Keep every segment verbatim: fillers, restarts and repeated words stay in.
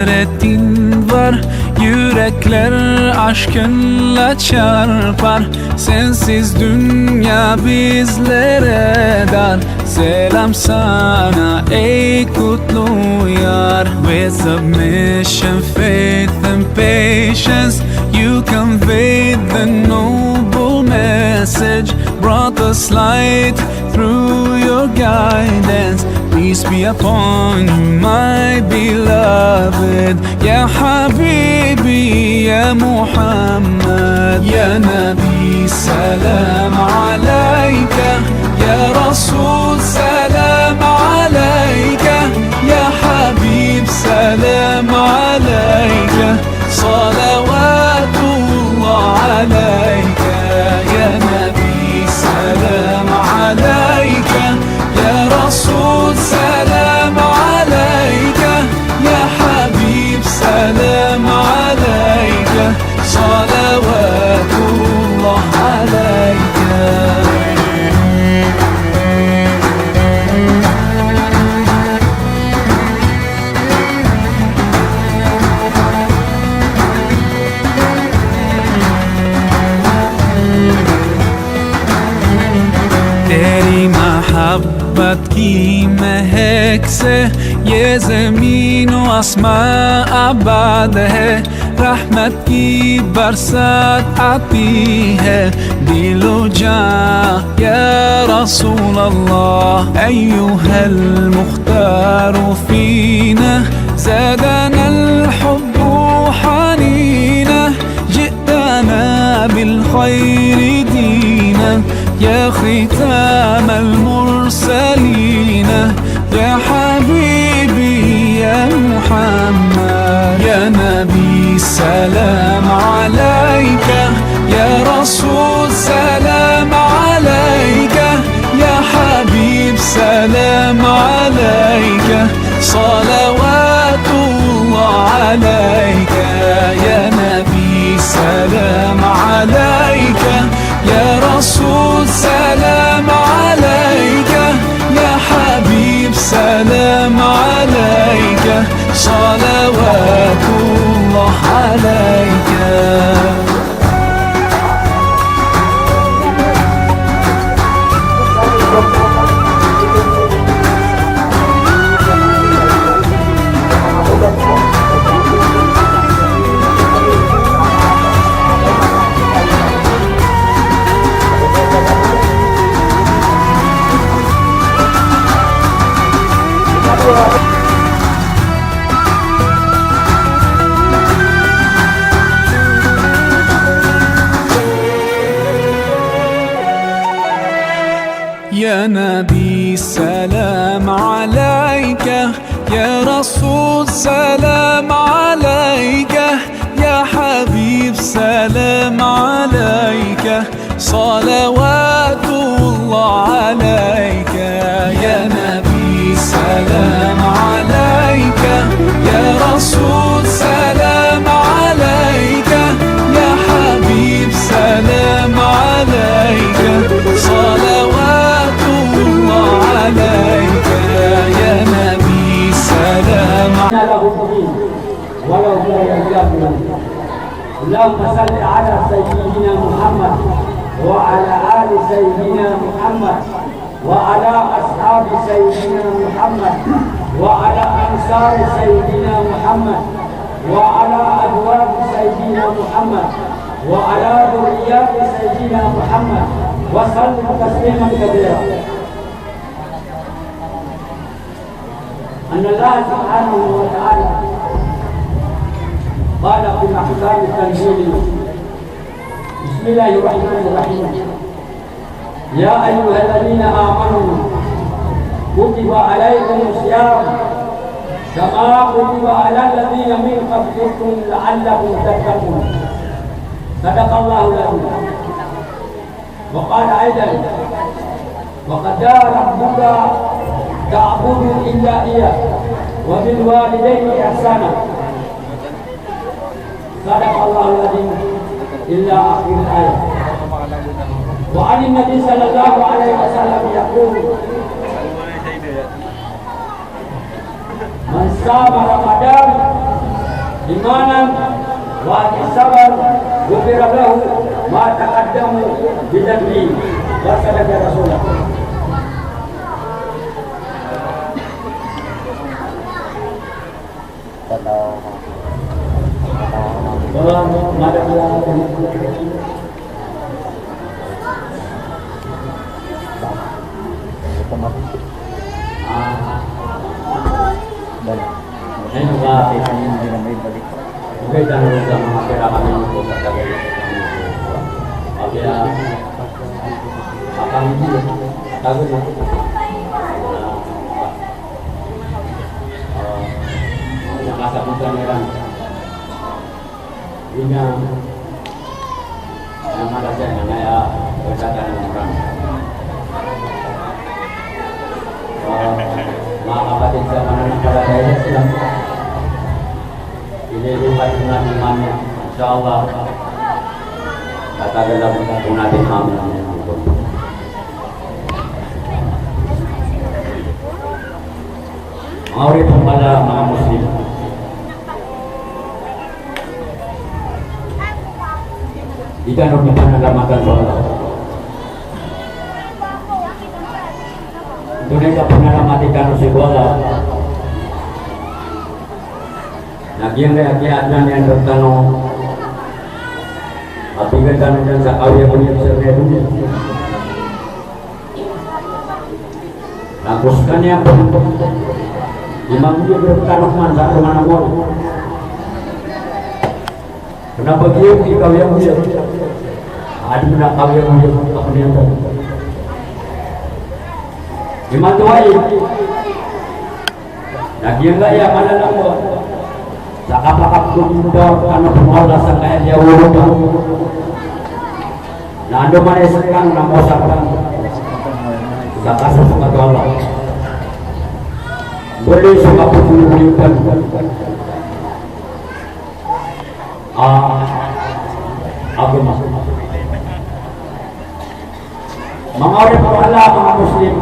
Retin var, yürekler aşkınla çarpar. Sensiz dünya bizlere dar. Selam sana ey kutlu yar. With submission, faith and patience, you convey the noble message. Brought us light through your guidance. Peace be upon you, my beloved. Ya habibi, ya Muhammad, ya Nabi, salam alayka. Ya Rasul, salam alayka. Ya habib, salam alayka. Salawatullah alayka. Ya Nabi, salam alayka. Ya Rasul, salam alayka. Ya habib, salam alayka. Salawatullah alayka. Teri mahabbat ki mehek se ye zemin o asman abad hai. Rahmat ki barsat aati hai, dil o jaan, ya Rasulallah. Ayyuhal mukhtaru fina, zadanal hubbu hanina, ji'tana bil khayri dina, ya khitamal mursalina. Ya habibi, ya Muhammad, ya Nabi, salam alayka. Ya Rasul, salam alayka. Ya habib, salam alayka. Salawatullah alayka. Ya Nabi, salam alayka. Ya Rasul, salam alayka. Ya habib, salam alayka. Salawatullah alayka. Ya Nabi, salam alayka. Ya Rasul, salam alayka. Ya habib, salam alayka. Salawatullah alayka. Ya Nabi, salam alayka. Ya Rasul, salam alayka. Ya habib, salam alayka. Salawatullah alayka. Ya Nabi, salam. Ala hubbihi, walau kariha al-kafirun. Allahumma salli ala Sayyidina Muhammad wa ala ali Sayyidina Muhammad wa ala ashabi Sayyidina Muhammad wa ala ansari Sayyidina Muhammad wa ala azwaji Sayyidina Muhammad wa ala dhurriyyati Sayyidina Muhammad wa sallim tasliman kathira. Anna Allah subhanahu wa ta'ala qala fi muhkami tanzilihi. Bismillahir rahmanir rahim. Ya ayyuhalladzina amanu kutiba alaykumus siyam kama kutiba alal ladzina min qablikum la'allakum tattaqun. Sadaqallahul adzim. Wa qala aidan, wa qada rabbuka ta'budu illa iyyah, wa bil walidayni ihsana. Sadaqallahul adzim, ila akhiril ayah. Wa anin Nabi sallallahu alaihi wasallam yaqul, man sama Ramadan Manan wa ihtisaban, ghufira lahu ma taqaddama min dhanbihi. Wa saddaqa Rasulah. Ina, ina malasa na aya, wata ka na orang. Ah, mga kapatid sa pananampalataya sa Islam, inilipat ko na naman, inshallah, tatagal lang po natin ang Mga oripn o Allah, mga Muslim. Di tano panalamatan o Allah. Antonaa i kapanalamati tano sii ko Allah? Na giyangkaya kiyaadna niyan rktano a bigan tano dn sa kaoyagoyag sa doniya. Na go skaniyan pn i magoyag rktano man sa tonganamon. Kna ba giyoto i kaoyagoyag? Adi pn a kaoyagoyag a pniyatay. Imanto ai. Na giyangkaya mala na ko sa kapakapkpkor tano pn o Allah sangkaya di a woro tano. Na andamanaya skano na mosapn sa kasosokat o Allah. Bali so kapkpkor tano. Ah, agama. Mga oripn o Allah, mga Muslim.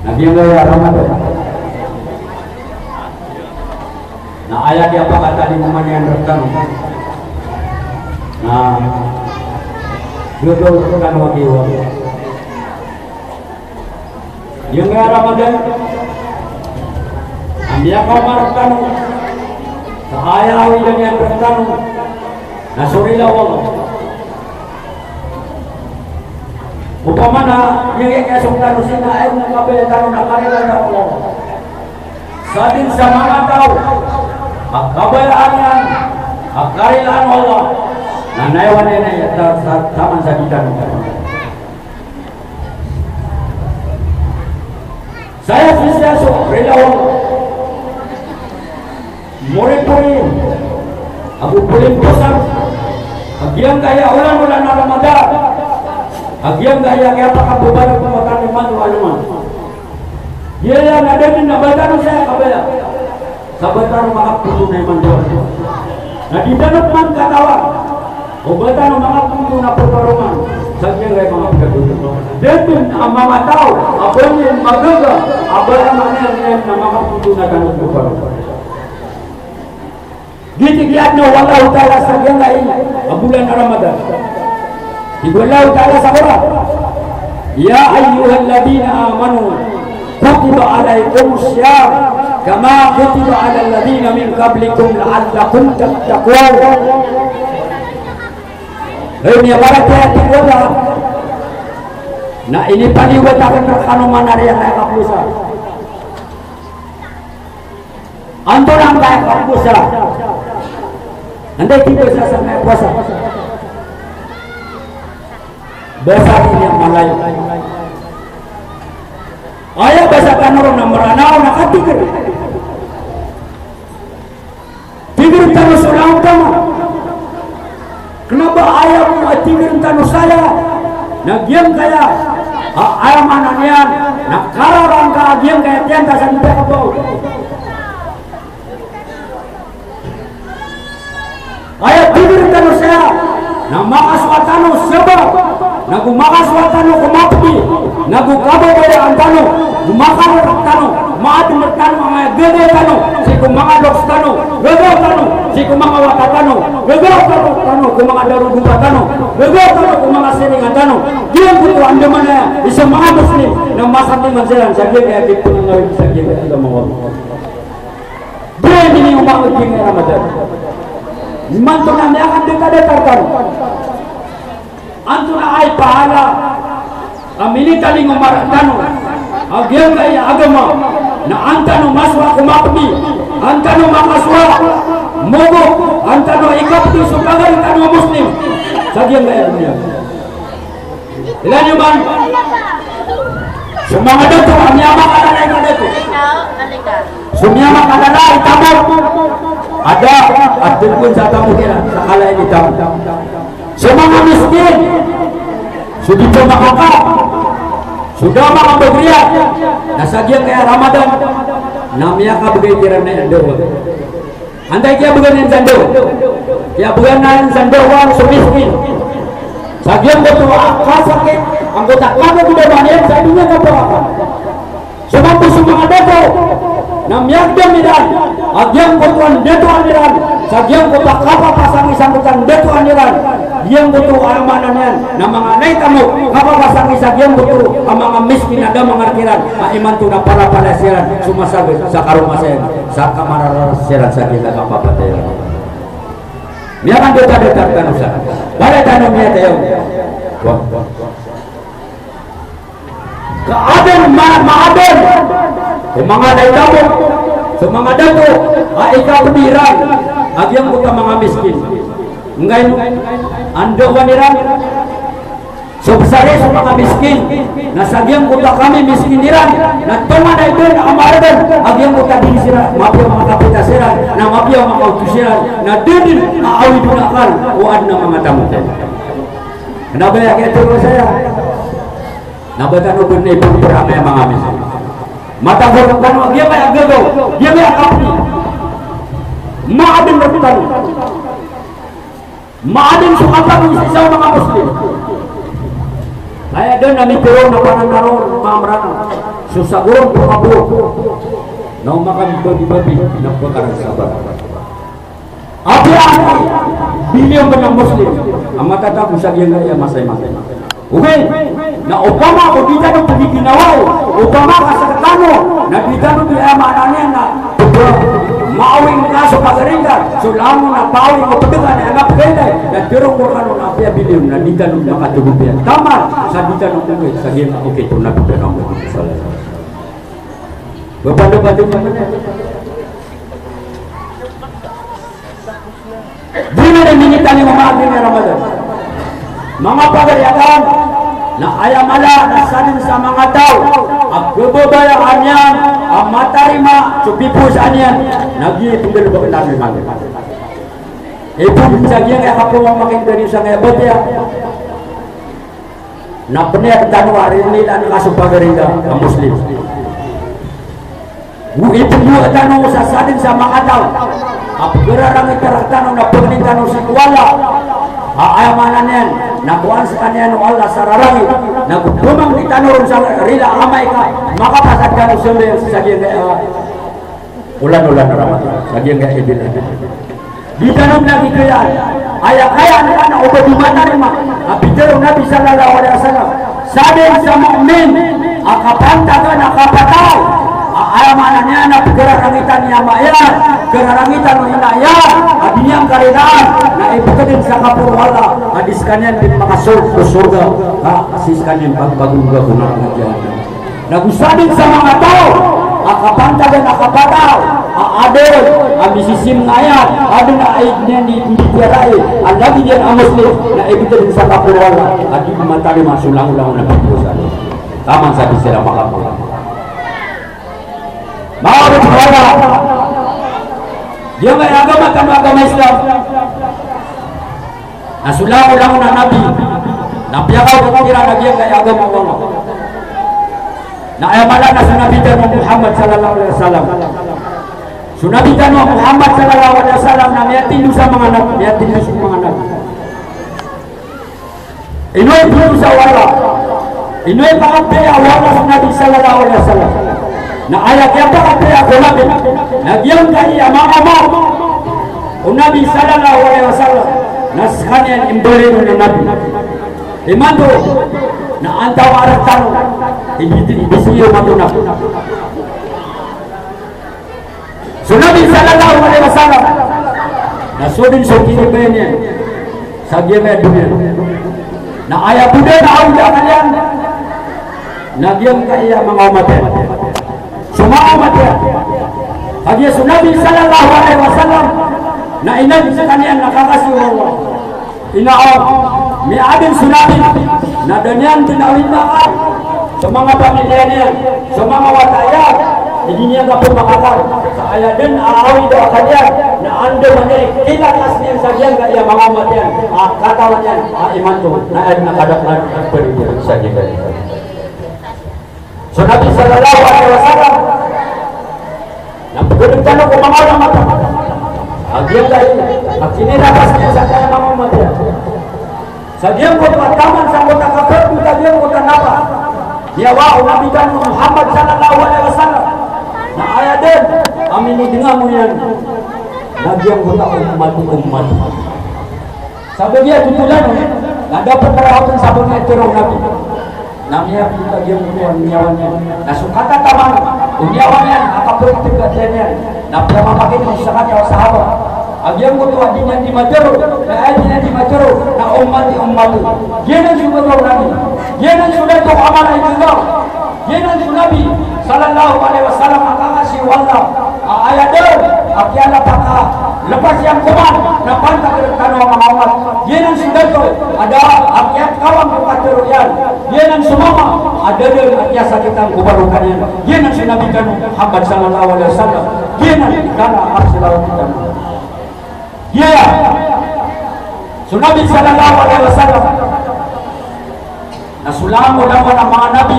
Na giyangkaya Ramadan. Na aya kiyapakatalingoma niyan rktano na gagaw rktano a giya. Giyangkaya Ramadan a miyakaoma rktano sa aya awidan iyan rktano na so rila o Allah. Opama na giyangkaya kiyasong tano sii na aya kabaya tano na karila o Allah. Sadn sa manga taw a kabayaan iyan a karilaan o Allah, na nayawan iyan aya ta-, sa-, taman sa di tano. Saya sii sa so rila o Allah. Moripori ago polimposan a giyangkaya olan-olan a Ramadan a giyangkaya kiyapakababaloy ko matan imanto a naman. Giyaya na da dn a ba tano saya kabaya sa ba tano makapotol na imanto. Na di tano pman katawan o ba tano makapotol na pparongan sa giyangkaya manga pagkadon. Da dn a manga taw a ba niyan magaga a ba niyan na makapotol na tano pparongan. Giyoto i kiyaadna o Allahu Ta'ala sa giyangkai a bolan a Ramadan. Tig o Allahu Ta'ala sa Qur'an, "Ya ayyuhalladhina amanu kutiba alaykumus siyam kama kutiba alal ladhina min qablikum la'allakum tattaqun." Hay miyamaratiyaya, tig o Allah, na inipaliyogat akn rkano man a riyangkaya kapowasa. Antonaa angkaya kapowasa? Anday di basa sangkaya powasa? Basa niyan Malayu. Aya basa tano ron na Mranaw na katigr. Tigr tano so langon tano. Kna ba aya bo a tigr tano saya na giyangkaya a, aya maana niyan na kararangka a giyangkaya tiyan ta sa di piyakabaw. Aya tigr tano saya na makasowa tano sabap, nago makasowa tano ko mapdi, nago kababayaan tano, go makarark tano, maadn rktano angkaya gagawii tano ko manga loks tano, gagaw tano sii ko manga wata tano, gagaw tano ko manga darodopa tano, gagaw tano ko manga siringan tano. Giyangkoto a andamanaya i so manga Muslim na masandiman siran sa giyangkaya a kipangawid sa giyangkaya a agama o Allah. Biyai mini o manga giyangkaya a Ramadan. Imanto na miyakadatar-datar tano. Antonaa i pahala a minitalingoma rktano a giyangkaya a agama na an tano masowa ko mapdi, an tano makasowa mogok, an tano ikapdi so pagari tano a Muslim sa giyangkaya a doniya. Ilay niyo man so manga dato a miyamakalala i kadato. So miyamakalala i tamok. Ada a tngkon sa tamok iran, sa kala ini tamok. So manga miskin, so di pa makaka, so da makabagriya, na sa giyangkaya a Ramadan na miyakabgay kiran a ndawa. Antaa i kiyabgan iyan sa ndawa? Kiyabgan iyan sa ndawa so miskin. Sa giyangkoto a kasakit, angkoto a kagagdaman iyan sa di niyan kapakakan. So mambo so manga dato na miyagdam iran a giyangkoto a ndatoan iran, sa giyangkoto a kapapasang i sangkoto a ndatoan iran, giyangkoto a maana niyan na manga ana i tamok, kapapasang i sa giyangkoto a manga miskin a da mangark iran, a imanto na palapalaya siran so masagad sa karoma siran, sa kamarararas siran sa giyangkaya kapapatay iran. Miyakandatodatar tano sa, bala tano miyatayaw. Wah. Ka adn ma-, maadn ko manga ana i tamok, so manga dato a ikapdi iran a giyangkoto a manga miskin. Nggaino, andawan iran so bsar i so manga miskin, na sa giyangkoto a kami miskin iran, na tonganay dn a maadn a giyangkoto a dii siran, mapiya a manga kapita siran, na mapiya a manga oto siran, na da dn a awid on a akal o adn a manga tamok iyan. Kna ba aya kiyatoro saya? Na ba tano bn ipmbr a manga miskin. Matagor tano a giyangkaya a gagaw, giyangkaya a kapdi. Maadn rktano. Maadn so kapagosay sa manga Muslim. Aya dn a mitharo na pananaro mamrana so sagoron ko maboro. Na o makambabi-babi na pkaragsabar. Apiya bilyon a Muslim a matatago sa giyangkaya a masa imanto. Ogaid na opama ko di tano pagiginawa, opama ka sktano na di tano di, aya maana niyan na maawing ka so pagari ngka, so langon a paawing ko pd ka na aya nga pkailay, na tharoon ko rkano na apiya bilyon na di tano makatgo piya. Taman sa di tano okit sa giyangkai a okit o Nabi tano a Muhammad sallallahu alaihi wasallam. Bapado-pado. Di na di minitalingoma a giyangkai a Ramadan. Manga pagari akn, na aya mala na sadn sa manga taw a khababayaan iyan a matarima so pipowasaan iyan, na giya i pnggalbkn tano imanto. Ipon sa giyangkai a kapamamakineg tano sangkaya a batiya. Na pniyat tano a rinilaan ka so pagari ngka a Muslim. Ipndoa tano sa sadn sa manga taw a pgararangit rktano na pangnin tano sii ko Allah. A, aya maana niyan na kowaan skaniyan o Allah sa rarangit, na go pmangni tano ron sa rila a amay ka makapasad tano sa sambayang sa giyangkai a olan-olan a Ramadan, sa giyangkai a Idul Adha. Di tano miyakikayaan. Aya kayaan ka na o ba di matarima. A pitharo o Nabi sallallahu alaihi wasallam, sadn sa mu'min a kapantagan a kapataw a, aya maana niyan na pgararangitan i ama iyan, pgararangitan o ina iyan, a di niyan karilaan, na ipkadn sa kaporo o Allah a di skaniyan dn makasold ko sorga, ka sii skaniyan pagpagongga ko naraka jahannam. Na go sadn sa manga taw a kapantagan a kapataw a adn a misisimnga iyan, adn a aya niyan di, di tiyara i a lagid iyan a Muslim, na ibtad dn sa kaporo o Allah a di matarima so langolangon a pipowasa. Taman sa di siran makapowasa. Manga kapowasa, giyangkai a agama tano a agama Islam. Na so langolangon a nabi na piyakaokit iran a giyangkai a agama o Allah. Na aya mala na so Nabi tano a Muhammad sallallahu alaihi wasallam. So Nabi tano a Muhammad sallallahu alaihi wasallam na miyatindo sa manga nabi, miyatindo sa manga nabi. Ino i piyakabaya o Allah? Ino i piyakabaya o Allah so Nabi sallallahu alaihi wasallam? Na aya kiyapakabaya ko Nabi na Giyangkaya manga omat o Nabi sallallahu alaihi wasallam na skaniyan i mbaloy o Nabi. Imanto na antawaa rktano i bisi, i bisi iyo matona. So Nabi sallallahu alaihi wasallam na so dn so kinibayan iyan sa giyangkaya doniya. Na aya bo dn a awid a kaliyan na giyangkaya manga omat iyan. So manga omat iyan. Kagiya so Nabi sallallahu alaihi wasallam na inadn skaniyan na kakasi o Allah. Ino, miyaadn so Nabi na da niyan dn awid a akal so manga pamilya niyan, so manga wata iyan, di niyan kapmakakal. Sa aya dn a awid a akal iyan na andamanaya i kilakas iyan sa giyangkaya manga omat iyan a katawan iyan a imanto na aya dn a kadaklan a pd iyan sa giyangkaya. So Nabi sallallahu alaihi wasallam na pagdn tano ko manga omat a giyangkai a kinirapas iyan sa giyangkaya manga omat iyan. Sa giyangkoto a taman sangkoto a kapadalm, sa giyangkoto a napa, miyawa o Nabi tano Muhammad sallallahu alaihi wasallam na aya dn a minidngan iyan na giyangkoto a omat, omat. Sa bagian a totolan, na dapat a rahotan sa bagian a tero o Nabi. Na miyapita giyangkoto a niyawa niyan. Na so katataman o niyawa niyan a kapagtgatiyan iyan na piyamamakineg sa kaniyan o sahaba a giyangkoto a di niyan di matero, na aya di niyan di matero na ummati, ummati. Giyanan so baloy o Nabi. Giyanan so dato a mala i gagaw. Giyanan so Nabi sallallahu alaihi wasallam a kakasi o Allah a aya dn a kiyalapak a lepas iyan ko oman na pantag rktano a manga omat. Giyanan so dato a da a kiyatkawan ko katero iyan. Giyanan so mama a da dn a kiyasakitan ko barokan iyan. Giyanan so Nabi tano Muhammad sallallahu alaihi wasallam. Giyanan i kala a kasilawat tano. Giya so Nabi sallallahu alaihi wasallam na so langolangon a manga nabi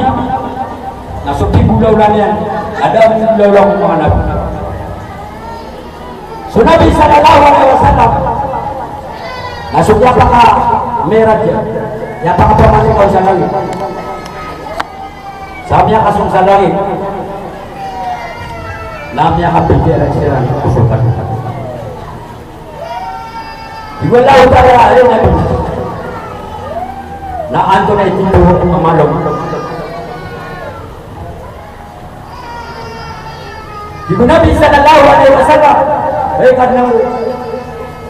na so pigolawla niyan a da a pigolawla ko manga nabi. So Nabi sallallahu alaihi wasallam na so kiyapaka-Mi'raj iyan, kiyapakapamanikaw sa langit. Sa miyakasong sa langit na miyakapipira siran ko sorga. Tig o Allahu Ta'ala, hay Nabi, na antonaa i tindg ko a malom? Tig o Nabi sallallahu alaihi wasallam, hay Kadnan ko,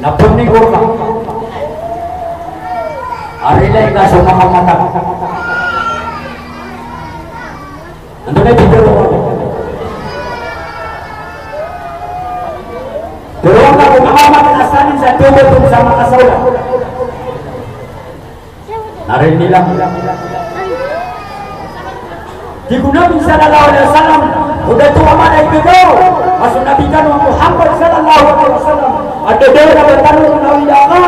na pnigor ka a rilai ka so manga mata. Antonaa i pitharo? Tharo angka ko manga omat na sadn sa tawbat on sa makasaola na rinila. Tig o Nabi sallallahu alaihi wasallam, o dato a mala i gagaw a so Nabi tano Muhammad sallallahu alaihi wasallam. A da dn a ba tano ron awid a akal,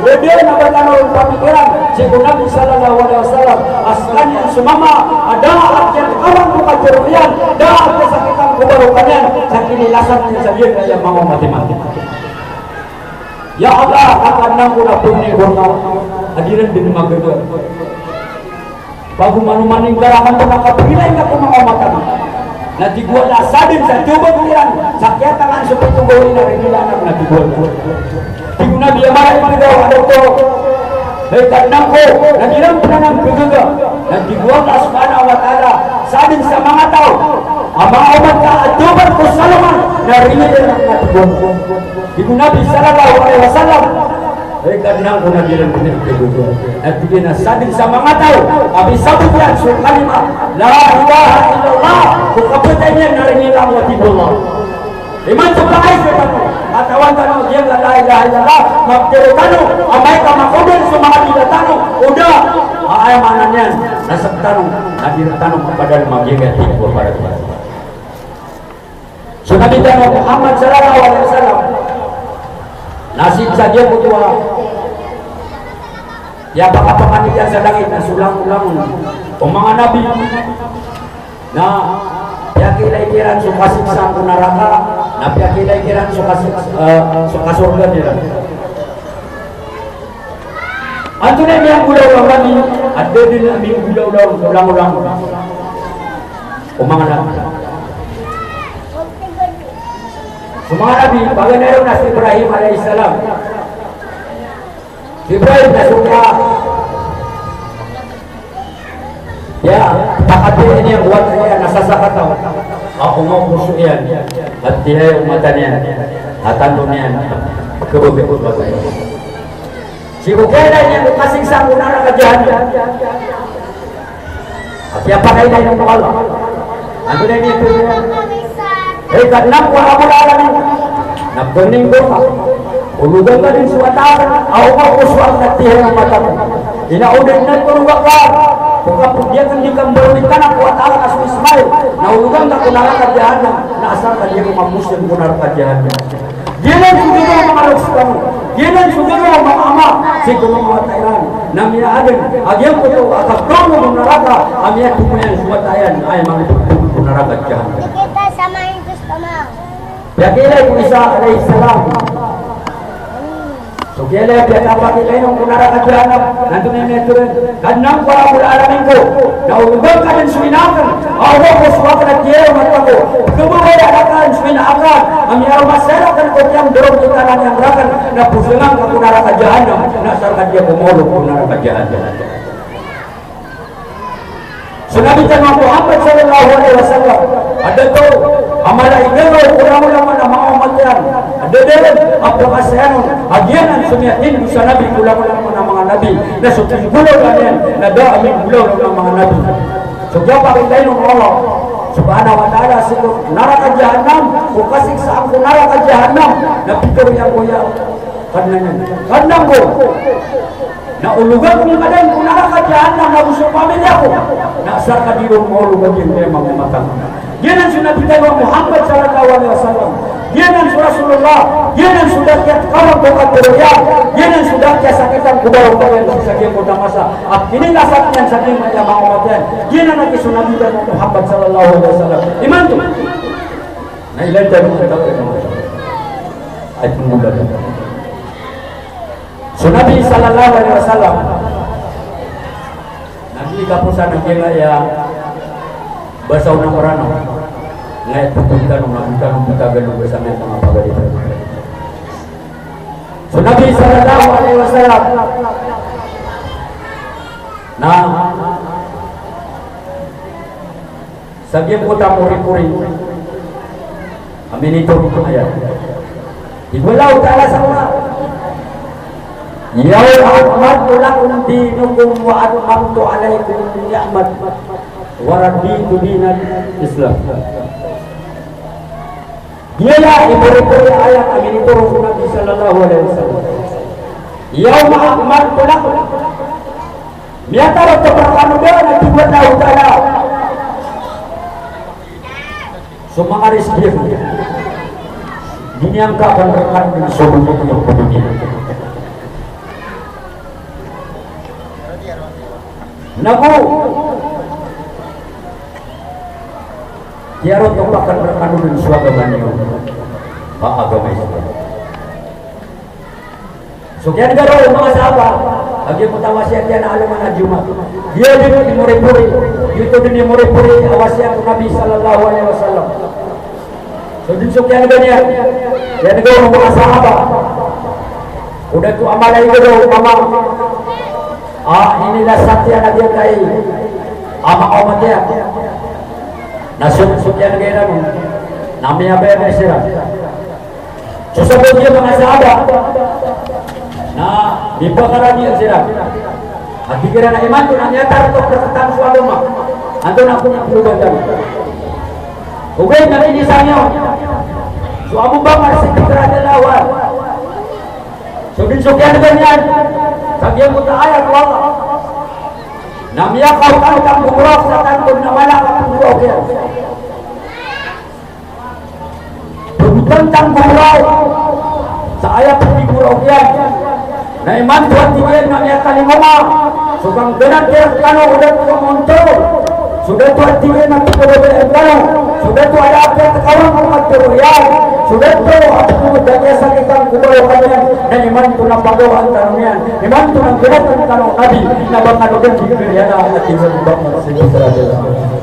da dn a ba tano ron pamikiran, sii ko Nabi sallallahu alaihi wasallam, a skaniyan so mama a da a kiyatkawan ko katero iyan, da a kiyasakitan ko barokan iyan, sa kinilasan iyan sa giyangkaya manga omat iyan. Ya Allah, a Kadnan ko, na pnigor ka a di ran dn magaga. Pagoman o maningkar a manto na kapirilai nga ko manga omat ami. Na tig o Allah, sadn sa tawbat iran sa kiyatangan so pito gawii na rinila anan, na tig o Allah. Tig o Nabi a mala i gagaw a dato, hay Kadnan ko, na di ran pn anan kagaga. Na tig o Allah subhanahu wa ta'ala, sadn sa manga taw a manga omat ka a tawbat ko sa loman na rinila anan, na tig o Allah. Tig o Nabi sallallahu alaihi wasallam, hay Kadnan ko, na di ran pn anan kagaga. Na tig iyan a sadn sa manga taw a misabot iyan so kalima la ilaha illallah ko kapatay niyan na rinila anan, na tig o Allah. Imanto pakaisa tano, katawan tano a giyangkai a la ilaha illallah, maptharo tano amay ka makodan so manga dila tano, o da a aya maana niyan na sktano na di rktano kapadalm a giyangkai a tig o Allah. So Nabi tano Muhammad sallallahu alaihi wasallam na sii sa giyangkoto a kiyapakapamanikaw sa langit na so langolangon o manga nabi na piyakiilay kiran so kasiksaan ko naraka, na piyakiilay kiran so kasik-, eh, so kasorgaan iran. Antonaa i miyanggolawla o Nabi? A da dn a miyanggolawla o langolangon o manga nabi. Manga nabi, paganay ron na si Ibrahim alayhis salam. Si Ibrahim na so kiya, ya, pakapiya niyan ko wata iyan na sasakataw a onga ko poso iyan, a tiyayaw o mata niyan, a tanto niyan khababaya ko wata iyan. Sii ko kiyailay niyan ko kasiksaan ko naraka Jahannam. A kiyapakailay niyan ko Allah. Antonaa i iniiza iyan? Hay Kadnan ko a Rabbul Alamin, na pangnin ko ka, ologan ka dn so wata akn a onga ko poso akn a tiyayaw o mata ko. Ino, odi na ologan ka ko kapodiyakan di kambaroni tanak ko wata akn a so Ismail, na ologan ka ko naraka Jahannam, na asar ka di ako maposing ko naraka Jahannam. Giyanan so gagawii o manga loks kami, giyanan so gagawii o manga ama sii ko manga wata iran, na miyaadn a giyangkoto a kapoon ko naraka a miyatomo iyan so wata iyan a aya mangipagtomo ko naraka Jahannam. Kita sa main gusto mo. Piyakiilay ko Isa alayhis salam. So kiyailay, piyakapakiilay on ko naraka Jahannam, na antonaa i iniiza iyan? Kadnan ko a Rabbul Alamin ko, na ologan ka dn so ina akn a onga ko poso akn a tiyayaw o mata ko. Khababaya akn so ina akn a miyaoma siran ko kiyamdorong ko tanan iyan rakn, na posangan ka ko naraka Jahannam, na asar ka di ako maolog ko naraka Jahannam. So Nabi tano a Muhammad sallallahu alaihi wasallam, a dato a mala i gagaw ko langolangon a manga omat iyan, a da dn a pakasayan on a giyanan so miyatindg sa Nabi ko langolangon a manga nabi, na so kiyagolangolan iyan na da a minggolawla a manga nabi. So kiyapakilay on o Allah subhanahu wa ta'ala sii ko naraka Jahannam, ko kasiksaan ko naraka Jahannam, na pitharo iyan ko, ya Kadnan, Kadnan ko, na ologan ko ngka dn ko naraka Jahannam ago so pamilya ko, na asar ka di ron maolog a giya manga omat ko. Giyanan so Nabi tano a Muhammad sallallahu alaihi wasallam. Giyanan so Rasulullah. Giyanan so da a kiyatkawan ko katharo iyan. Giyanan so da a kiyasakitan ko barokah iyan sa giyangkoto a masa a kinilasat iyan sa giyangkaya manga omat iyan. Giyanan a giya so Nabi tano a Muhammad sallallahu alaihi wasallam. Imanto na ilay tano a tawag a masa. Ay, penggulan. So Nabi sallallahu alaihi wasallam, na di kaposan a giyangkaya basa o Mranaw, ngaya totol tano na di tano ptagaloga sa miyapangapagari tano. So Nabi sallallahu alaihi wasallam na sa giyangkoto a moripori a minitoro a ayat. Tig o Allahu Ta'ala sa Qur'an, "Al-yawma akmaltu lakum dinakum wa atmamtu alaykum ni'mati wa raditu lakumul Islam." Giya i moripori a ayat a minitoro o Nabi sallallahu alaihi wasallam. "Al-yawma akmaltu lakum." Miyatarotop rkano dn, a tig o Allahu Ta'ala, so manga rizki akn. Di niyan kakan rkano dn so manga rizki akn. Nago kiyarotop akn rkano dn so agama niyo a agama Islam. So kiyan'ga roo o manga sahaba a giyangkoto a wasiyat iyan a alongan a Jumaat. Giya dn i moripori, giyoto dn i moripori a wasiyat o Nabi sallallahu alaihi wasallam. So dn so kiyan'ga niyan, kiyan'ga o manga sahaba. O dato a mala i gagaw o mama a inilasat iyan a giyangkai a manga omat iyan. Na so, so kiyan'ga iran on na miyabayag siran. So sabot iyan manga sahaba na mipakarani siran. A tig iran a imanto na miyatarotop rktano so agama, antonaa ko pologan tano? Ogaid na kinisang iyan so Abu Bakar Siddiq radiyallahu anhu. So dn so kiyan'ga niyan sa giyangkoto a ayat o Allah na miyakaotantang gomorok sa tanto na mala a kapnggowaan iyan. Pagotantang gomorok sa aya pnggomorok iyan. Na imanto a tig iyan na miyakalingoma so kangganan rktano o dato a maontor. So dato a tig iyan a pkhababayaan tano. So dato a da a kiyatkawan ko katharo iyan. So dato a pkhababayaan a kiyasakitan ko barokah niyan. Na imanto na pagawaan tano niyan. Imanto na ginatan tano o Nabi na ba kano dn di kiyariya a tig o Abu Bakar Siddiq radiyallahu anhu.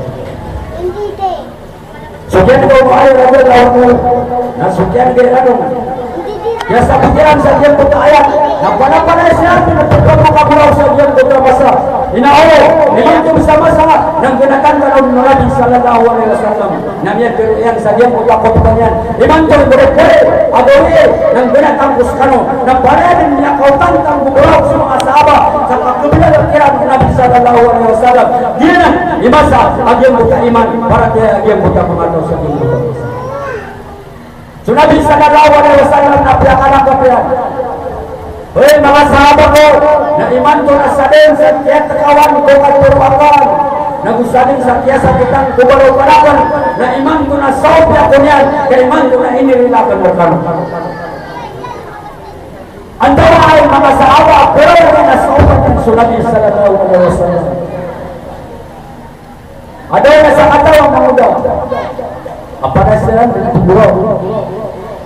So kiyan'ga o Muawiya radiyallahu anhu, Na so kiyanggairano, kiyasabotan sa giyangkoto a ayat, na palapalaya siran na pagkapakaboraw sa giyangkoto a masa. Ino, imanto bisa masa na gana tano o Nabi sallallahu alaihi wasallam. Na miyatharo iyan sa giyangkoto a khutbah niyan. Imanto, goro ko, a gawii na gana tano skano. Na palaya dn miyakaotang tano ko boraw so manga sahaba sa kakebilal kiran o Nabi sallallahu alaihi wasallam. Giyanan i masa a giyangkoto a iman, paratiyaya a giyangkoto a manga taw sa giyangkoto a masa. So Nabi sallallahu alaihi wasallam na piyakalangkap iyan. Hay manga sahaba ko, na imanto na sadn sa kiyatkawan ko katharo akn, na go sadn sa kiyasakitan ko baraw akn, na imanto na saopi ako niyan, ka imanto na inirila akn rkano. Antawaa i manga sahaba a piraw iyan a saopan iyan so Nabi sallallahu alaihi wasallam. Adn a sakataw a mangoda a panasiran dn tgoraw.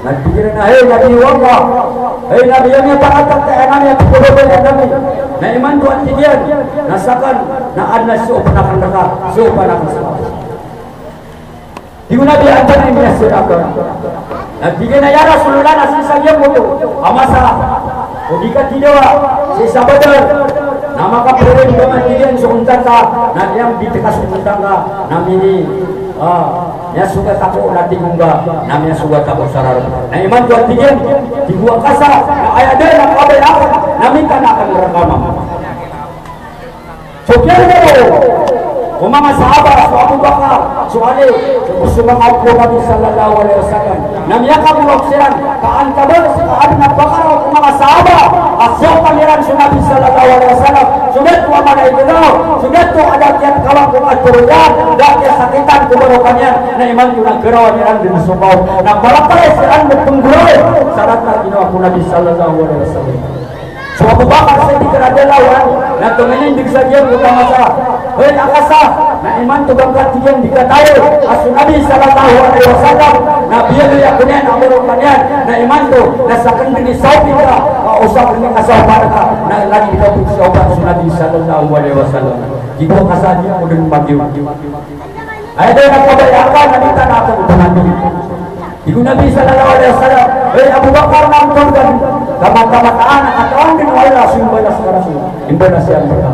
Na tig iran a, hay Nabi o Allah, hay Nabi, aya miyapangatag ka aya na miyapkhababayaan ami. Na imanto a tig iyan na sakn na adn a saopan akn rka, saopan akn rka. Tig o Nabi, antonaa i miyasad akn? Na tig iyan a, ya Rasulullah, na sii sa giyangkoto a masa ko di katidawa, sii sa Badar, na makaprorem ka man, tig iyan, so onta ta, na giyangkoto a onta ngka na mini, ah, miyasogat ako, na tig o ngka na miyasogat ako sa rarb. Na imanto a tig iyan, tig o Akasa, na aya dn a kabaya akn na mitanaa akn rka mambo. So kiyargaro o manga sahaba, so Abu Bakar, so Ali, so manga opama o Nabi sallallahu alaihi wasallam, na miyakabolok siran ka antabal sa adn a pakaraw o manga sahaba a saopan iran so Nabi sallallahu alaihi wasallam. So dato a mala i garaw, so dato a da kiyatkawan ko katharo iyan, da kiyasakitan ko baraw iyan, na imanto na garawan iran dn so kaw. Na palapalaya siran dn pnggoraw sa rata a ginawa ko Nabi sallallahu alaihi wasallam. So Abu Bakar Siddiq radhiyallahu anhu na tominindg sa giyangkoto a masa. Hay Akasa, na imanto ba ngka, tig iyan, di katawi a so Nabi sallallahu alaihi wasallam na biyaloy ako niyan a baraw niyan, na imanto na sakn dn i saopi ka, ka o sakn dn i kasaopan ka, na lagid ka bo saopan so Nabi sallallahu alaihi wasallam. Tig o Akasa, di ako dn magiyo. Aya dn a kabaya akn na mitanaa akn rka mambo. Tig o Nabi sallallahu alaihi wasallam, hay Abu Bakar, na antonaa dn, ka mataan a katawan dn o Allah so imbalas ka rka, imbalas iyan rka.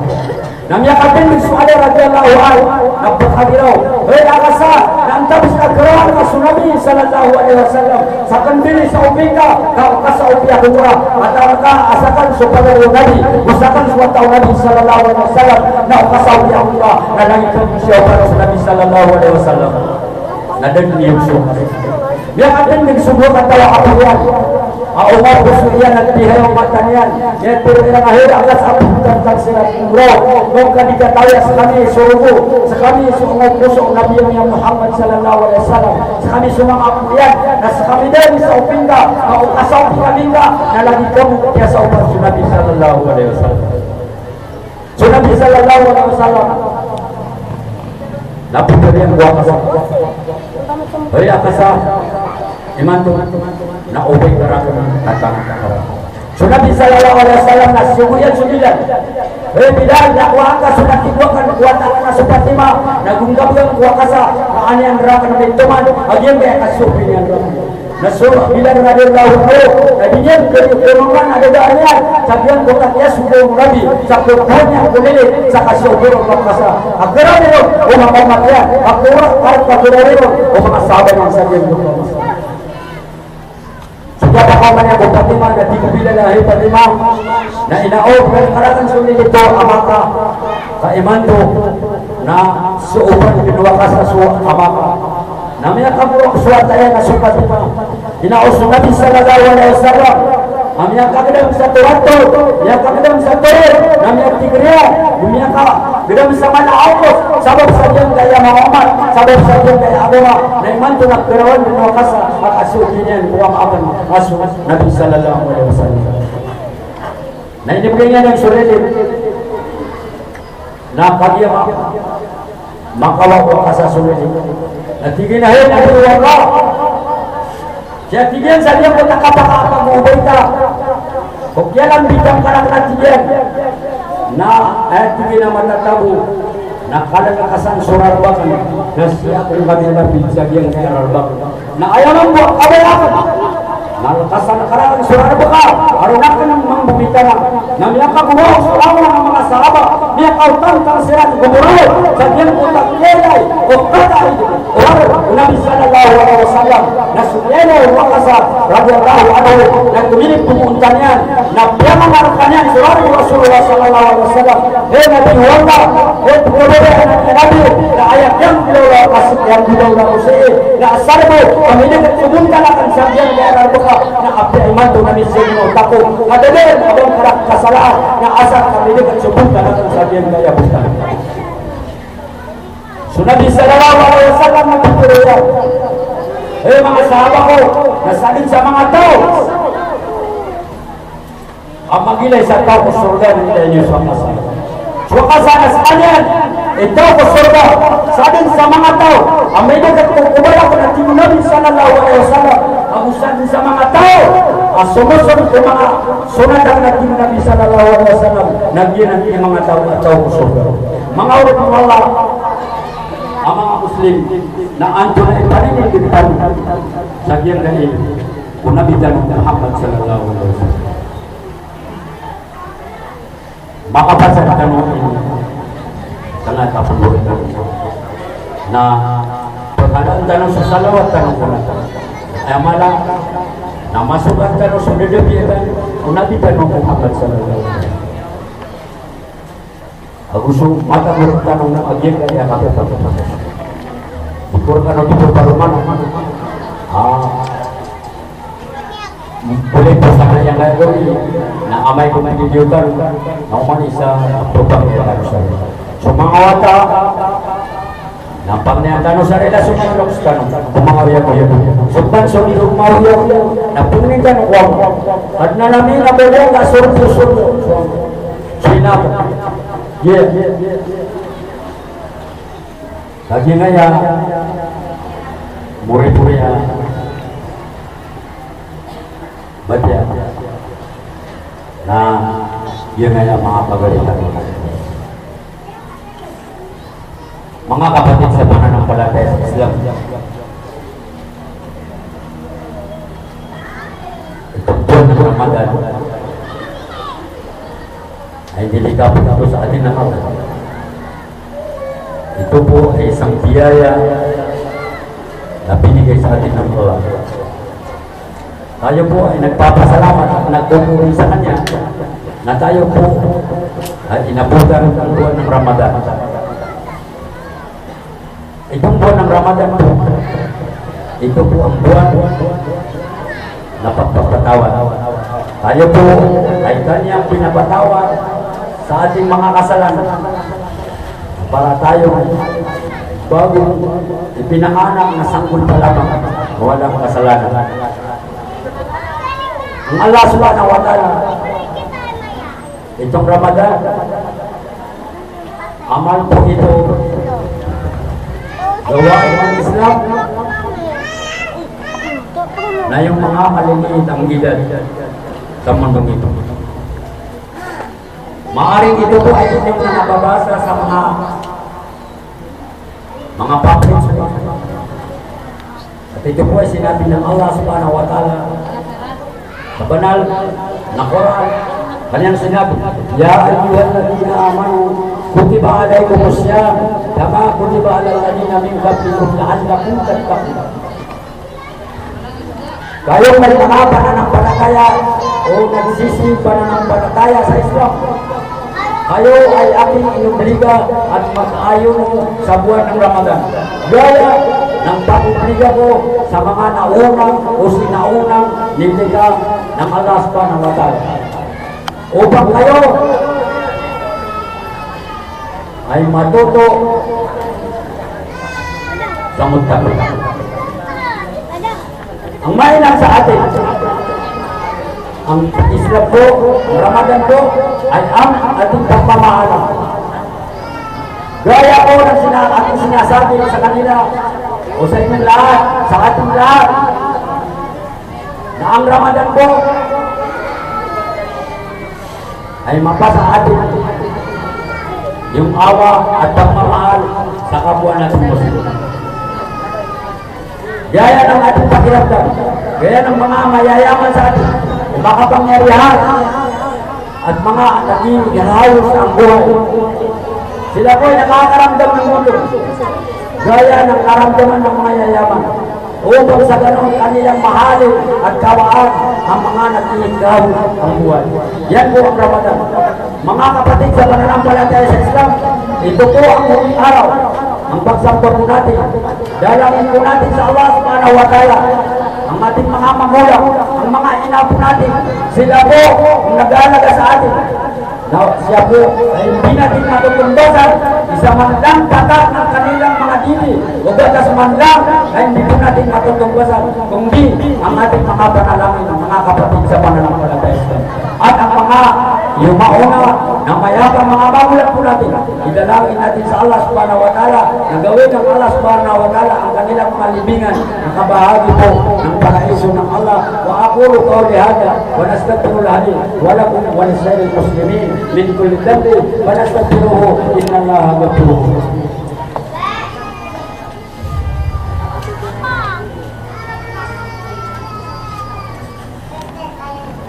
Na miyakatindg so Ali radhiyallahu anhu na pkagiraw, hay Akasa, na antaa bs ka garawan ka so Nabi sallallahu alaihi wasallam? Sakn dn i saopi ka, ka o kasaopi ako ka, katawan ka a sakn so pagari o Nabi, o sakn so wata o Nabi sallallahu alaihi wasallam, na o kasaopi ako ka na lagid ka bo saopan o Nabi sallallahu alaihi wasallam. Na da dn iyog so. Miyakatindg so dowa kataw a apo iyan a omaposo iyan a tihayaw mata niyan. Miyatharo iran a hay Akasa, a ptantang siran ko guraw, o ka di katawi a skami so rogo, skami so omaposo o Nabi iyan a Muhammad sallallahu alaihi wasallam, skami so manga apo iyan, na skami dn i saopi ngka, ka o kasaopi kami ngka na lagid ka bo kiyasaopan so Nabi sallallahu alaihi wasallam. So Nabi sallallahu alaihi wasallam na pitharo iyan ko Akasa, hay Akasa, imanto na obay ka rakn, tatang ka. So Nabi sallallahu alaihi wasallam na siyogo iyan so Bilal. Hay Bilal, na kowa angka so nakigowa ko wata akn a so Fatima, na gongkabgan ko Akasa, ka an iyan rakn mitoman a giyangkaya kasopi niyan rakn. Na so Bilal radhiyallahu anhu na di niyan khakonoman a dadaan iyan sa giyangkoto a kiyasogo o Nabi, sa kokowan iyan ko lilid sa kasogo o Akasa. A garaw iron o manga omat iyan, a kora, a kora iron o manga sahaba iyan sa giyangkoto a masa. So kiyapakaoma niyan ko Fatima na tig o Bilal a hay Fatima, na ino, o, pkharakn so lilid ko ama ka, ka imanto na saopan dn o Akasa so ama ka. Na miyakabolok so wata iyan a so Fatima. Ino, o so Nabi sallallahu alaihi wasallam a miyakagdam sa toranto, miyakagdam sa toron, na miyatigr iyan, miyakagdam sa mala a okos, sabap sa giyangkaya manga omat, sabap sa giyangkaya agama, na imanto na kharawan dn o Akasa a kasogo niyan ko ama akn a so Nabi sallallahu alaihi wasallam. Na inibgay niyan so lilid. Na kagiya ma-, makawa o Akasa so lilid. Na tig iyan a hay Nabi o Allah. Kiya tig iyan sa giyangkoto a kapakaoma o bayta ko kiyalambitan ka rakn a tig iyan. Na, eh, tig iyan a matatago. Na kalakasan so rarb akn. Na sii ako ngka miyalambit sa giyangkaya rarb akn. Na aya mambo a kabaya akn na lakasan ka rakn so rarb ka, a roo akn mambo mitana. Na miyakagowa so awa a manga sahaba, miyakaotang tano siran ko boraw sa giyangkoto a kiyailay o kataid o Nabi sallallahu alaihi wasallam. Na so kiyailay o Waqqas radhiyallahu anhu na tomirib ko onta niyan. Na piyamangarka niyan so rarb o Rasulullah sallallahu alaihi wasallam. Hay Nabi, wata, hay pkhababaya a Nabi, na aya kiyanggolaola ko sii, kiyanggolaola ko sii na asar bo a midkt so bontal akn sa giyangkaya rarb ka, na apiya imanto na mizign o tako, na da dn a ba ngka rakn kasalaan, na asar ka midkt so bontal akn sa giyangkaya bontal. So Nabi sallallahu alaihi wasallam na pitharo iyan, hay manga sahaba ko, na sadn sa manga taw a magilay sa taw ko sorga na ilay niyo so Waqqas. So Waqqas na skaniyan i taw ko sorga, sadn sa manga taw a midkt ko kobor akn, a tig o Nabi sallallahu alaihi wasallam, ago sadn sa manga taw a somoson ko manga sonat akn, a tig o Nabi sallallahu alaihi wasallam, na giyanan i manga taw a taw ko sorga. Manga oripn o Allah a manga Muslim, na antonaa i paninindg tano sa giyangkai o Nabi tano Muhammad sallallahu alaihi wasallam. Makapasad tano ini, kna a tapndor tano na pkhalaan tano sa salawat tano ko Nabi. Aya mala na masogat tano so dadabiyatan o Nabi tano Muhammad sallallahu alaihi wasallam. Ago so mata ko rktano na a giyangkaya kapatapatap. Di ko rktano di ko paroman. Ah. Boleh po sana yang lain ko ini. Na amay ko na video tano. Na oman isa program ko tano sa. So manga wata. Na pangnin tano sa rila so manga loks tano. Ko manga oyagoyag. So ban so di ko manga oyagoyag. Na pangnin tano ko. Adn a nami na bobong ka sorbo sorbo. Sina. Yeah. Lagid aya moripori a batiya na giyangkaya manga pagari tano. Manga kapatid sa pananampalataya sa Islam, itong buwan ng Ramadan ay nilikha po ito sa atin ng Allah. Ito po ay isang biyaya na binigay sa atin ng Allah. Tayo po ay nagpapasalamat at nagmumuri sa Kanya na tayo po ay inabutan ng buwan ng Ramadan. Itong buwan ng Ramadan po, ito po ang buwan na pagpapatawad. Tayo po ay Kanyang pinapatawad sa ating mga kasalanan. Para tayo bagong ipinanganak na sanggol pa lamang, walang kasalanan. Ang Allah Subhanahu wa Ta'ala, itong Ramadan, amal po ito, gawain ng Islam, na yung mga maliliit ang edad sa mundong ito. Maaaring ito po ay inyong nababasa sa mga, mga pamphlets. At ito po ay sinabi ng Allah Subhanahu wa Ta'ala sa banal na Quran. Kanyang sinabi, "Ya ayyuhalladhina amanu, kutiba alaykumus siyam, kama kutiba alal ladhina min qablikum la'allakum tattaqun." Kayo may mga pananampalataya o nagsisipananampalataya sa Islam, kayo ay aking inobliga at mag-ayuno sa buwan ng Ramadan, gaya ng pag-obliga ko sa mga naunang o sinaunang nilikha ng Allah Subhanahu wa Ta'ala. Upang kayo ay matuto sa muttaqin. Ang mainam sa atin, ang Islam po, ang Ramadan po, ay ang ating pagmamahalan. Gaya po ng sina-, ating sinasabi sa kanila, o sa inyong lahat, sa ating lahat, na ang Ramadan po ay mapasa atin yung awa at pagmamahal sa kapwa natin Muslim. Gaya ng ating pakiramdam, gaya ng mga mayayaman sa atin, makapangyarihan, at mga naging halos ang buhay. Sila po ay nakakaramdam ng mundo, gaya ng karamdaman ng mayayaman, upang sa ganun kanilang mahalin at kawaan ang mga naging halos ang buhay. Yan po ang Ramadan. Mga kapatid sa pananampalataya sa Islam, ito po ang huling araw, ang pagsamba po natin. Dalangin po natin sa Allah Subhanahu wa Ta'ala, ang ating mga magulang, ang mga ina po natin, sila po ang nag-aalaga sa atin. Na siya po ay hindi natin matutungbasan, isa man lang patak ng kanilang mga didi, o gatas man lang, ay hindi po natin matutungbasan, kundi ang ating mga panalangin, mga kapatid sa pananampalataya Islam. At ang mga yumauna na mayabang mga magulang po natin, idalangin natin sa Allah Subhanahu wa Ta'ala na gawin ng Allah Subhanahu wa Ta'ala ang kanilang mga libingan na kabahagi po ng paraiso ng Allah. Wa aqulu qawli hadha wa astaghfirullaha li wa lakum wa lisa'iril muslimin min kulli dhanbin fastaghfiruhu innallaha ghafurur rahim.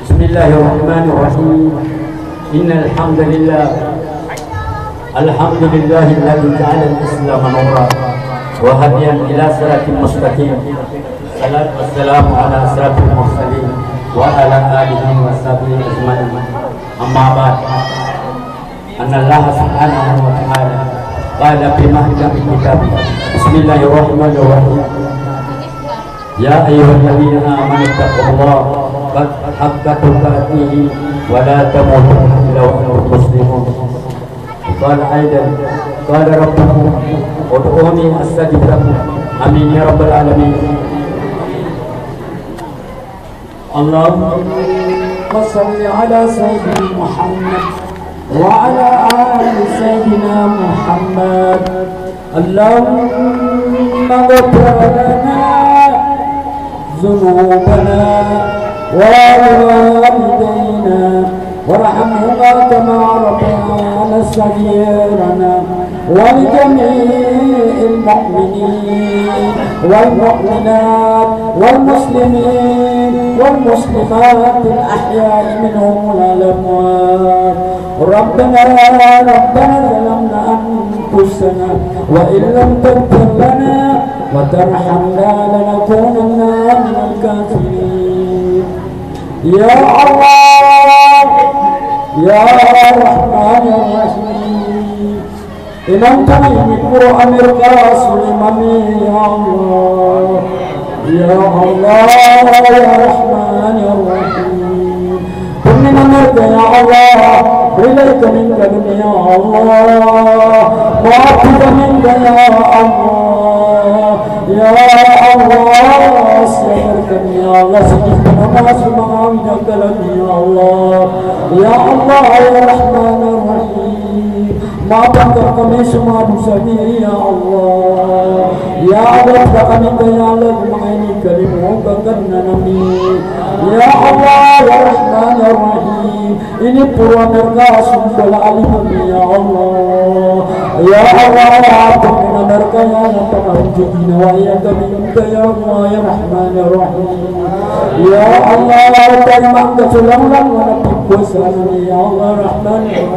بسم الله الرحمن الرحيم. إن الحمد لله. الحمد لله الذي جعل الإسلام نورا وهديا إلى صراط مستقيم. الصلاة والسلام على أشرف المرسلين وعلى آله وصحبه أجمعين. أما بعد. أن الله سبحانه وتعالى قال في محكم كتابه، بسم الله الرحمن الرحيم. يا أيها الذين آمنوا اتقوا الله حق تقاته ولا تموتن إلا وأنتم مسلمون. وقال أيضا، قال ربكم ادعوني أستجب لكم. آمين يا رب العالمين. اللهم صل على سيدنا محمد وعلى آل سيدنا محمد. اللهم اغفر لنا ذنوبنا ولوالدينا وارحمهما كما ربيانا صغيرا ولجميع المؤمنين والمؤمنات والمسلمين والمسلمات الأحياء منهم والأموات. ربنا، ربنا ظلمنا أنفسنا وإن لم تغفر لنا وترحمنا لنكونن من الخاسرين. يا الله، يا رحمن الرحيم. Inonta mi ko Amerika so imam ami, ya Allah. Ya Allah, ya Rahman, ya Rahim. Pangnin ami rka, ya Allah. Rilai kami ngka dn, ya Allah. Maap kami ngka, ya Allah. Ya Allah, siyapar kami, ya Allah, sii ko manga so manga awid a kalam, ya Allah. Ya Allah, ya Rahman Rahim, maapa ngka rkami so manga dosa ami, ya Allah. Ya Allah, pd kami ngka, ya Allah, ko manga inikalimo ngka kna ami. Ya Allah, ya Rahman Rahim, iniporo ami rka so mbala a limo ami, ya Allah. Ya Allah, pangnin ami rka, ya Allah, pangnin ami rka, ya Allah, ya Rahman Rahim. Ya Allah, tarima ngka so langolangon a pagpowasa ami, ya Allah, Rahman Rahim.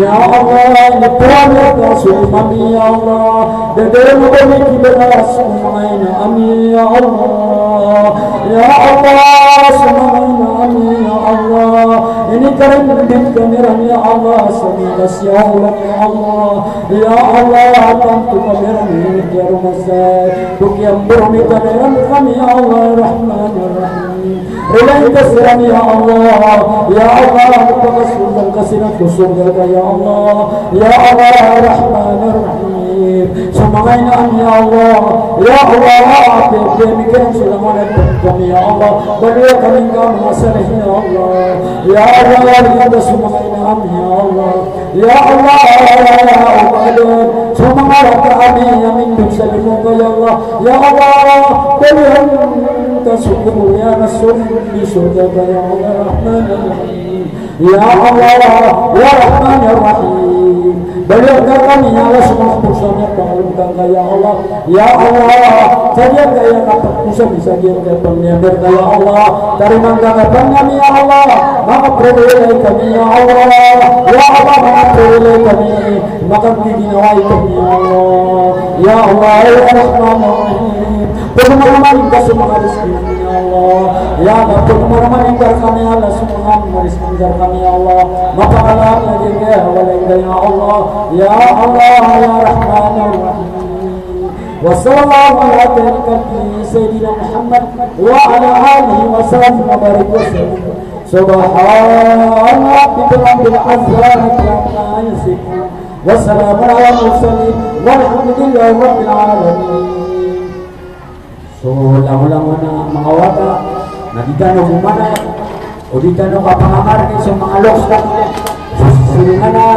Ya Allah, iniporo ami rka so limo ami, ya Allah. Da dn a ba mi kibalas ko manga ina ami, ya Allah. Ya Allah, so manga ina ami, ya Allah, inikarindit kami ran, ya Allah, sa miyakasiyaw ran, ya Allah. Ya Allah, tanto kami ran inikiyaromasay ko kiyambormi kami ran rkami, ya Allah, Rahman Rahim. Rilai ngka siran, ya Allah. Ya Allah, pakasold ngka siran ko sorga ka, ya Allah. Ya Allah, ya Rahman Rahim. So manga ina ami, ya Allah. Ya Allah, piyapiyami kiran so langowan a dn kami, ya Allah. Baloya kami ngka a manga salih, ya Allah. Ya Allah, rilai ngka so manga ina ami, ya Allah. Ya Allah, ya Allah, so manga wata ami a mindod sa limo ka, ya Allah. Ya Allah, baloya ngka so kobor iyan a sombi sorga ka, ya Allah, Rahman Rahim. Ya Allah, ya Rahman ya Rahim. Baloy ka rkami ya Allah so manga phoon ami a pangalob ka ngka ya Allah. Ya Allah, sa giyangkaya kapagphoon ami sa giyangkaya pangni ami rka ya Allah. Tarimaan ka ngka pangni ami ya Allah. Makapririlay kami ya Allah. Ya Allah, makapririlay kami. Makagiginawai kami ya Allah. Ya Allah, ya Rahman ya Rahim. Pagmaroman ka so manga rizki ami ya Allah. Ya Allah, pagmaroman ka rkami ya Allah so manga rizki ami rkami ya Allah. Mapakala ami lagid a walay ka ya Allah. Ya Allah, ya Rahman ya Rahim. Wa sallallahu ala khairi khalqihi Sayyidina Muhammad wa ala alihi wa sahbihi wa barik wa sallim. Subhana rabbika rabbil izzati amma yasifun. Wa salamun ala mursalin. Walhamdulillahi rabbil alamin. So langolangon a manga wata na di tano bomanat, o di tano kapangamarni so manga loks tano. So siringan a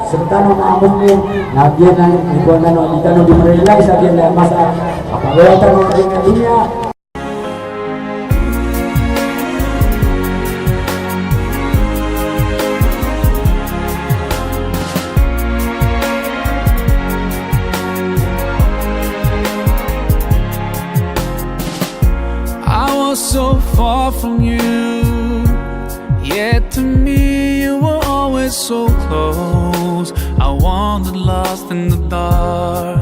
sktano manga Muslim, na giyanan i kowan tano, di tano di marilay sa giyanan a masa a kapagawaan tano a giyanan a doniya. I was so far from you, yet to me you were always so close. I wandered lost in the dark.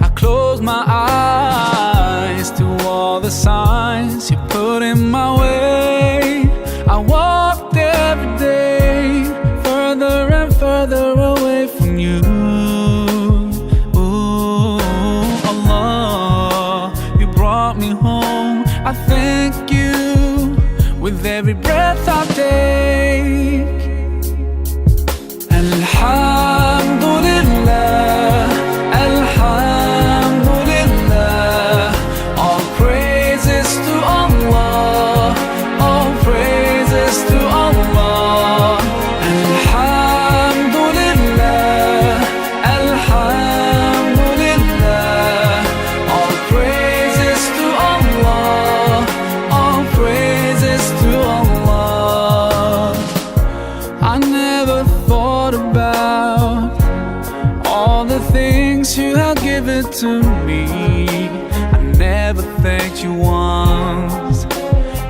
I closed my eyes to all the signs you put in my way. I walked every day further and further away from you. Ooh, Allah, you brought me home. I thank you with every breath I take. Alhamdulillah, Alhamdulillah, all praises to Allah, all praises to Allah. Alhamdulillah, Alhamdulillah, all praises to Allah, all praises to Allah. I never thought about all the things you have given to me. I never thanked you once.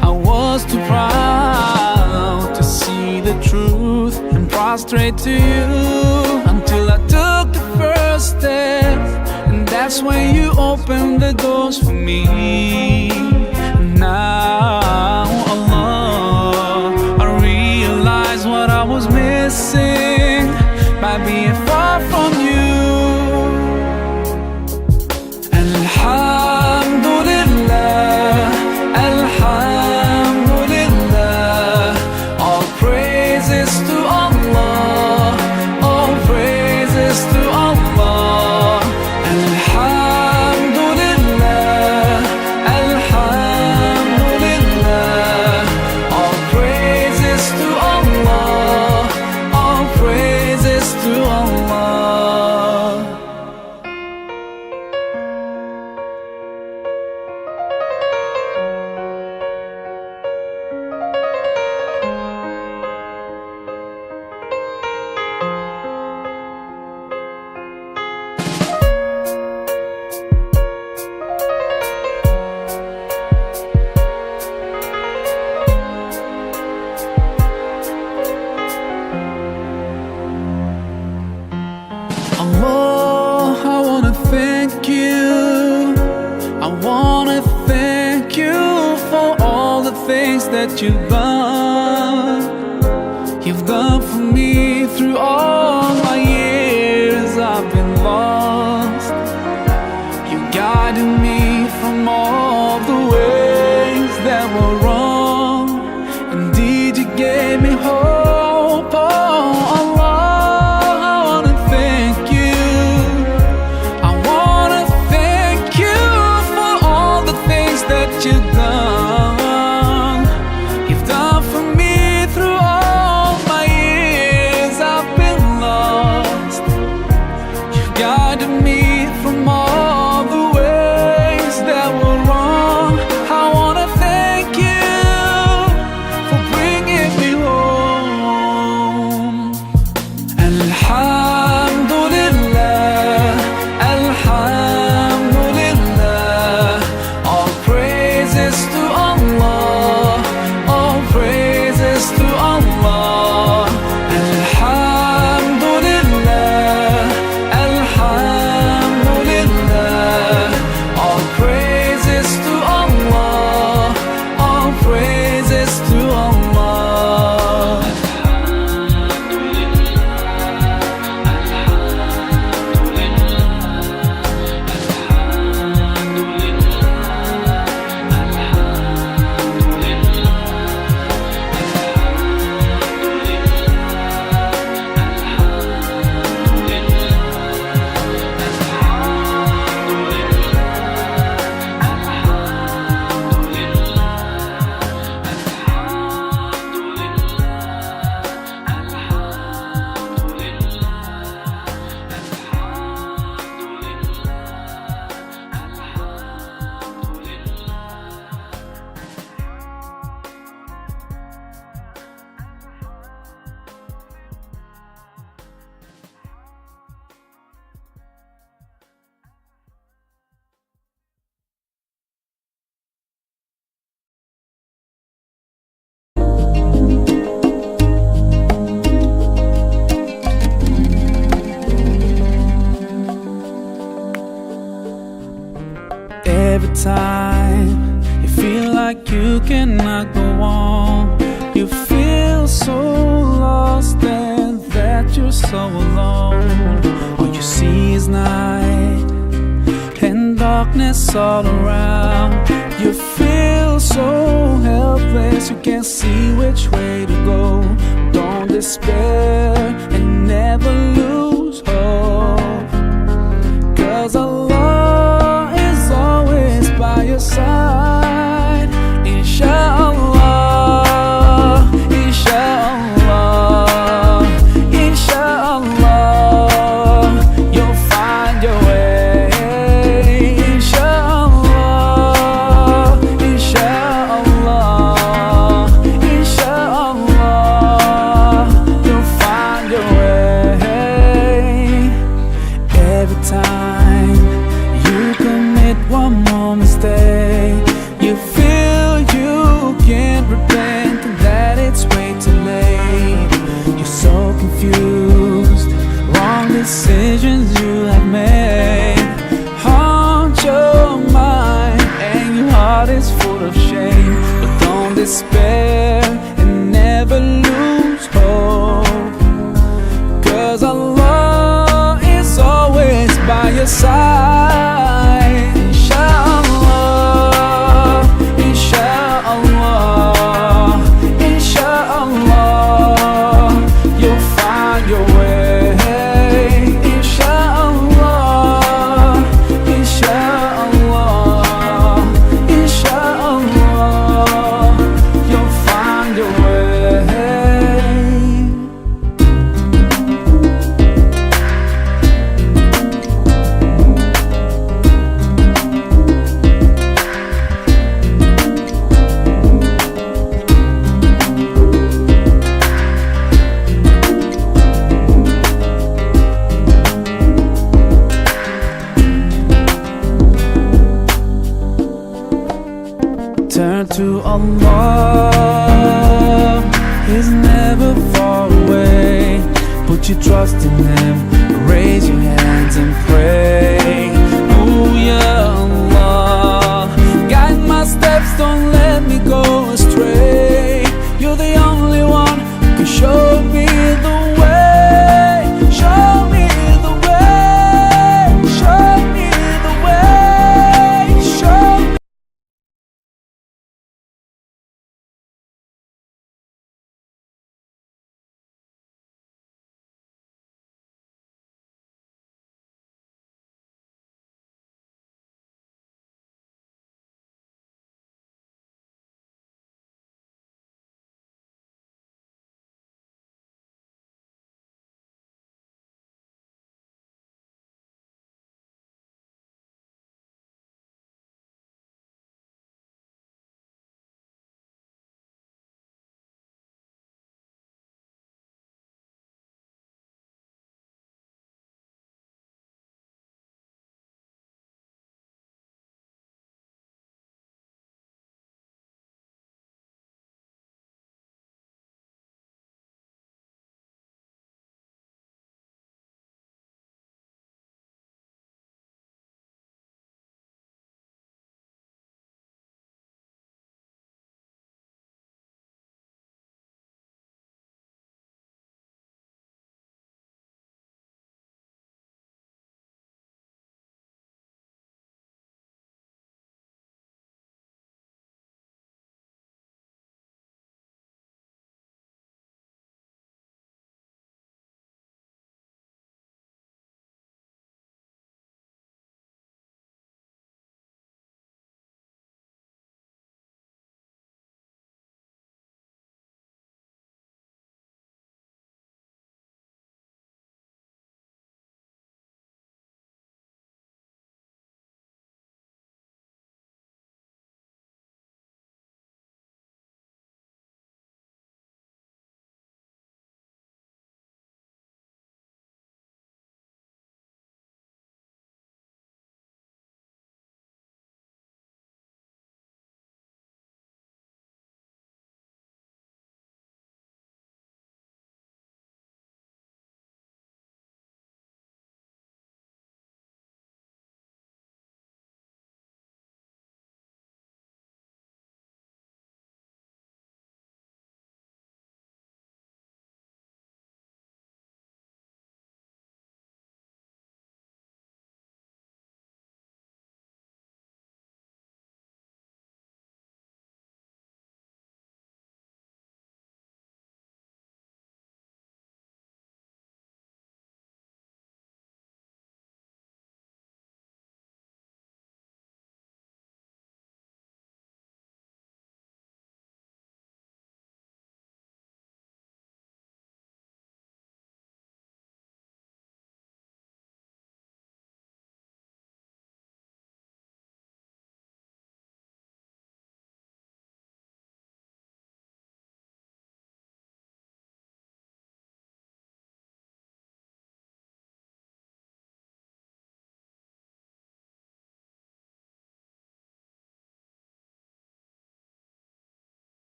I was too proud to see the truth and prostrate to you until I took the first step. And that's when you opened the doors for me. Now, Allah, I realize what I was missing by being far from you. Alhamdulillah, Alhamdulillah, all praises to Allah, all praises to Allah. Alhamdulillah, Alhamdulillah, all praises to Allah, all praises to Allah. Allah, I wanna thank you. I wanna thank you for all the things that you've done. You've done for me through all my years I've been lost. You guided me from all the ways that were wrong. Indeed, you gave me hope. Oh, Allah, I wanna thank you. I wanna thank you for all the things that you've done. You've done for me through all my years I've been lost. time you feel like you cannot go on. You feel so lost and that you're so alone. All you see is night and darkness all around. You feel so helpless, you can't see which way to go. Don't despair and never lose hope, 'cause Allah is always by your side. Inshallah, inshallah, inshallah, you'll find your way. Inshallah, inshallah, inshallah, you'll find your way. Every time you commit one more mistake, you feel you can't repent, that it's way too late. You're so confused, wrong decisions you have made haunt your mind, and your heart is full of shame. But don't despair and never lose hope, 'cause Allah is always by your side. Inshallah, inshallah, inshallah, you'll find your way. Inshallah, inshallah, inshallah, you'll find your way. Turn to Allah, He's never far away. Put your trust in Him, raise your hands and pray. Oh, ya